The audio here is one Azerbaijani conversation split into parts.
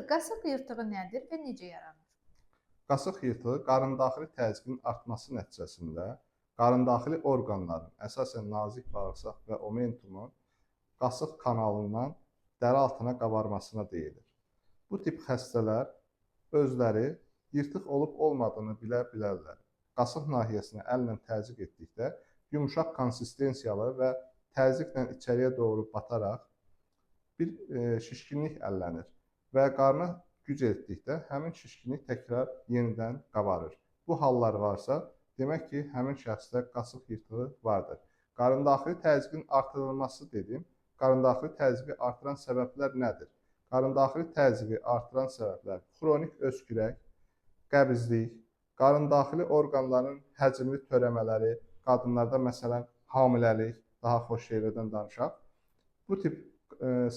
qasıq yırtığı nədir və necə yaranır? Qasıq yırtığı qarındaxili təzyiqin artması nəticəsində qarındaxili orqanların, əsasən nazik bağırsaq və omentumun qasıq kanalından dəri altına qabarmasına deyilir. Bu tip xəstələr özləri yırtıq olub olmadığını bilə bilərlər. Qasıq nahiyəsinə əllə təzyiq etdikdə yumşaq konsistensiyalı və təzyiqlə içəriyə doğru bataraq bir şişkinlik əllənir və qarna güc etdikdə həmin şişkinlik təkrar yenidən qabarır. Bu hallar varsa, demək ki, həmin şəxsdə qasıq yırtığı vardır. Qarındaxili təzyiqin artırılması dedim. Qarındaxili təzyiqi artıran səbəblər nədir? Qarındaxili təzyiqi artıran səbəblər xronik öskürək, qəbizlik, qarındaxili orqanların həcmli törəmələri, qadınlarda məsələn hamiləlik, daha xoş şeylərdən danışaq. Bu tip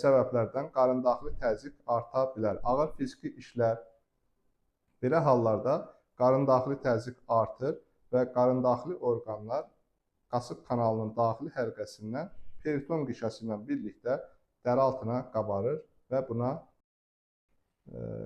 səbəblərdən qarındaxili təzyiq arta bilər. Ağır fiziki işlər, belə hallarda qarındaxili təzyiq artır və qarındaxili orqanlar qasıq kanalının daxili həlqəsindən periton qişası ilə birlikdə dəri altına qabarır və buna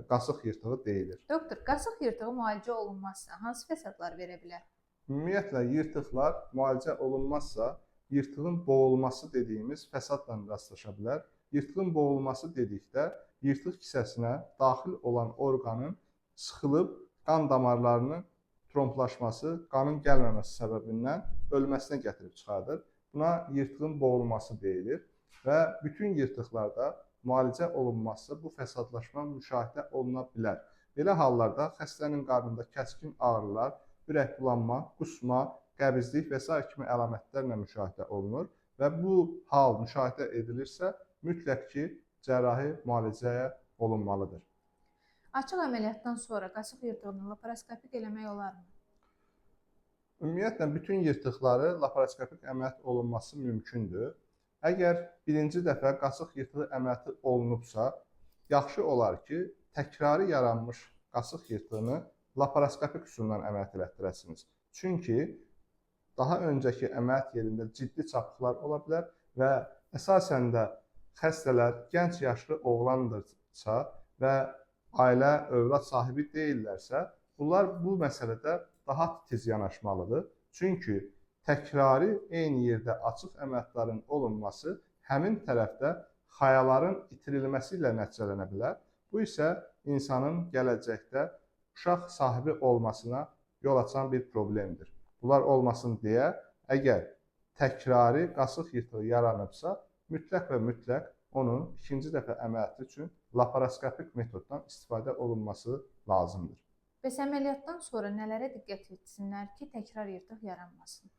qasıq yırtığı deyilir. Doktor, qasıq yırtığı müalicə olunmazsa hansı fəsadlar verə bilər? Ümumiyyətlə, yırtıqlar müalicə olunmazsa yırtığın boğulması dediyimiz fəsadla rastlaşa bilər. Yırtığın boğulması dedikdə yırtıq kisəsinə daxil olan orqanın sıxılıb qan damarlarının tromblaşması, qanın gəlməməsi səbəbindən ölməsinə gətirib çıxardır. Buna yırtığın boğulması deyilir və bütün yırtıqlarda müalicə olunmazsa bu fəsadlaşma müşahidə oluna bilər. Belə hallarda xəstənin qarnında kəskin ağrılar, ürək bulanma, qusma, qəbizlik və sair kimi əlamətlərlə müşahidə olunur və bu hal müşahidə edilirsə, mütləq ki, cərrahi müalicəyə olunmalıdır. Açıq əməliyyatdan sonra qasıq yırtığını laparoskopik eləmək olarmı? Ümumiyyətlə, bütün yırtıqları laparoskopik əməliyyat olunması mümkündür. Əgər birinci dəfə qasıq yırtığı əməliyyatı olunubsa, yaxşı olar ki, təkrari yaranmış qasıq yırtığını laparoskopik üsulla əməliyyat elətdirəsiniz. Çünki daha öncəki əməliyyat yerində ciddi çapıqlar ola bilər və əsasən də xəstələr gənc yaşlı oğlandırsa və ailə, övlad sahibi deyillərsə, bunlar bu məsələdə daha titiz yanaşmalıdır. Çünki təkrari eyni yerdə açıq əməliyyatların olunması həmin tərəfdə xayaların itirilməsi ilə nəticələnə bilər. Bu isə insanın gələcəkdə uşaq sahibi olmasına yol açan bir problemdir. Bunlar olmasın deyə, əgər təkrari qasıq yırtığı yaranıbsa, mütləq və mütləq onun ikinci dəfə əməliyyatı üçün laparoskopik metoddan istifadə olunması lazımdır. Bəs əməliyyatdan sonra nələrə diqqət etsinlər ki, təkrar yırtıq yaranmasın?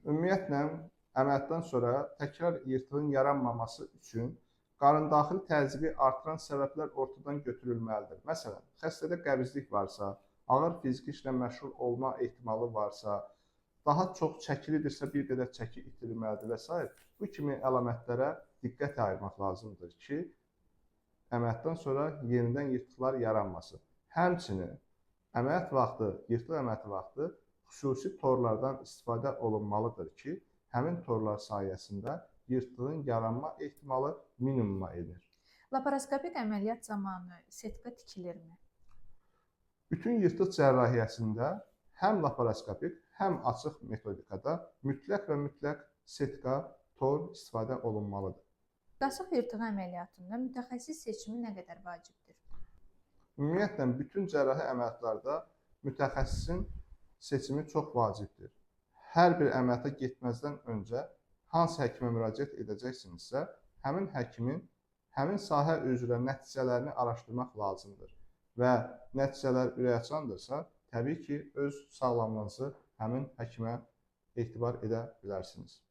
Ümumiyyətlə, əməliyyatdan sonra təkrar yırtığın yaranmaması üçün qarındaxili təzyiqi artıran səbəblər ortadan götürülməlidir. Məsələn, xəstədə qəbizlik varsa, ağır fiziki işlə məşğul olma ehtimalı varsa, daha çox çəkilidirsə bir qədər çəki itirilməlidir və s. Bu kimi əlamətlərə diqqət ayırmaq lazımdır ki, əməliyyatdan sonra yenidən yırtıqlar yaranmasın. Həmçinin əməliyyat vaxtı, yırtıq əməliyyatı vaxtı xüsusi torlardan istifadə olunmalıdır ki, həmin torlar sayəsində yırtığın yaranma ehtimalı minimuma enir. Laparoskopik əməliyyat zamanı setka tikilirmi? Bütün yırtıq cərrahiyyəsində həm laparoskopik, həm açıq metodikada mütləq və mütləq setka, tor istifadə olunmalıdır. Qasıq yırtığı əməliyyatında mütəxəssis seçimi nə qədər vacibdir? Ümumiyyətlə, bütün cərrahi əməliyyatlarda mütəxəssisin seçimi çox vacibdir. Hər bir əməliyyata getməzdən öncə hansı həkimə müraciət edəcəksinizsə, həmin həkimin həmin sahə üzrə nəticələrini araşdırmaq lazımdır. Və nəticələr ürəkaçandırsa, təbii ki, öz sağlamlığınızı həmin həkimə etibar edə bilərsiniz.